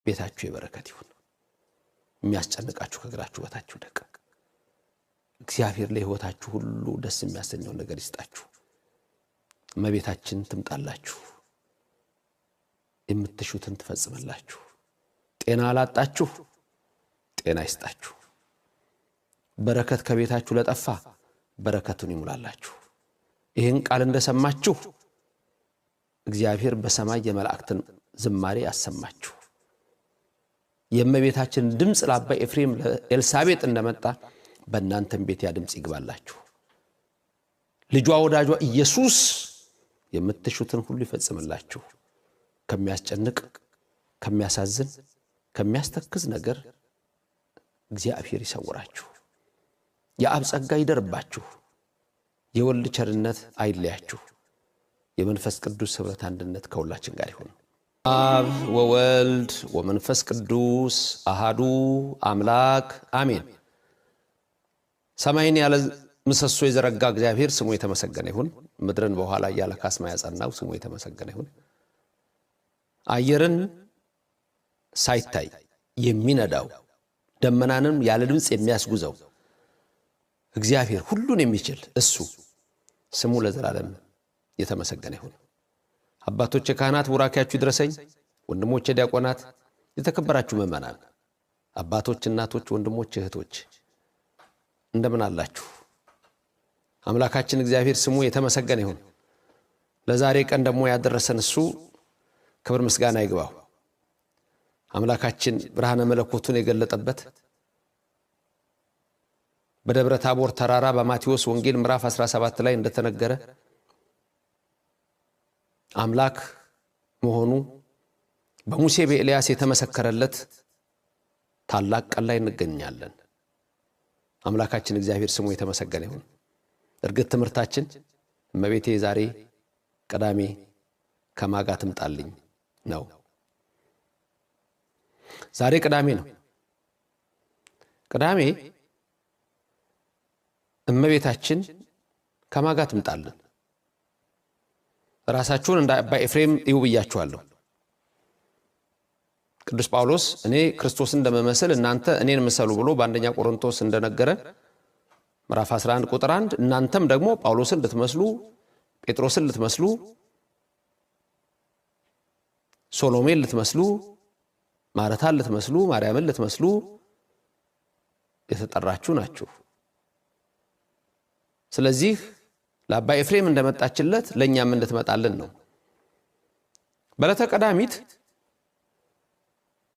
ቤታችሁ የበረከት ይሁን። የሚያስጨንቃችሁ ከእግራችሁ በታች ይውደቅ። እግዚአብሔር ለሕይወታችሁ ሁሉ ደስ የሚያሰኘውን ነገር ይስጣችሁ። እመቤታችን ትምጣላችሁ፣ የምትሹትን ትፈጽምላችሁ። ጤና ላጣችሁ ጤና ይስጣችሁ። በረከት ከቤታችሁ ለጠፋ በረከቱን ይሙላላችሁ። ይህን ቃል እንደሰማችሁ እግዚአብሔር በሰማይ የመላእክትን ዝማሬ ያሰማችሁ። የእመቤታችን ድምፅ ለአባ ኤፍሬም ለኤልሳቤጥ እንደመጣ በእናንተም ቤት ያ ድምፅ ይግባላችሁ። ልጇ ወዳጇ ኢየሱስ የምትሹትን ሁሉ ይፈጽምላችሁ። ከሚያስጨንቅ፣ ከሚያሳዝን፣ ከሚያስተክዝ ነገር እግዚአብሔር ይሰውራችሁ። የአብ ጸጋ ይደርባችሁ። የወልድ ቸርነት አይለያችሁ። የመንፈስ ቅዱስ ኅብረት አንድነት ከሁላችን ጋር ይሁን። አብ ወወልድ ወመንፈስ ቅዱስ አሃዱ አምላክ አሜን። ሰማይን ያለ ምሰሶ የዘረጋ እግዚአብሔር ስሙ የተመሰገነ ይሁን። ምድርን በኋላ ያለ ካስማ ያጸናው ስሙ የተመሰገነ ይሁን። አየርን ሳይታይ የሚነዳው፣ ደመናንም ያለ ድምፅ የሚያስጉዘው እግዚአብሔር፣ ሁሉን የሚችል እሱ ስሙ ለዘላለም የተመሰገነ ይሁን። አባቶቼ ካህናት ቡራኪያችሁ ይድረሰኝ። ወንድሞቼ ዲያቆናት፣ የተከበራችሁ ምዕመናን፣ አባቶች፣ እናቶች፣ ወንድሞች፣ እህቶች፣ እንደምን አላችሁ? አምላካችን እግዚአብሔር ስሙ የተመሰገነ ይሁን። ለዛሬ ቀን ደግሞ ያደረሰን እሱ ክብር ምስጋና ይግባው። አምላካችን ብርሃነ መለኮቱን የገለጠበት፣ በደብረ ታቦር ተራራ በማቴዎስ ወንጌል ምዕራፍ 17 ላይ እንደተነገረ አምላክ መሆኑ በሙሴ በኤልያስ የተመሰከረለት ታላቅ ቀን ላይ እንገኛለን። አምላካችን እግዚአብሔር ስሙ የተመሰገነ ይሁን። እርግጥ ትምህርታችን እመቤቴ ዛሬ ቅዳሜ ከማጋ ትምጣልኝ ነው። ዛሬ ቅዳሜ ነው። ቅዳሜ እመቤታችን ከማጋ ትምጣልን። ራሳችሁን እንደ አባ ኤፍሬም እዩ ብያችኋለሁ። ቅዱስ ጳውሎስ እኔ ክርስቶስን እንደምመስል እናንተ እኔን ምሰሉ ብሎ በአንደኛ ቆሮንቶስ እንደነገረ፣ ምዕራፍ 11 ቁጥር 1፣ እናንተም ደግሞ ጳውሎስን ልትመስሉ፣ ጴጥሮስን ልትመስሉ፣ ሶሎሜን ልትመስሉ፣ ማረታን ልትመስሉ፣ ማርያምን ልትመስሉ የተጠራችሁ ናችሁ። ስለዚህ ለአባ ኤፍሬም እንደመጣችለት ለእኛም እንድትመጣልን ነው። በዕለተ ቀዳሚት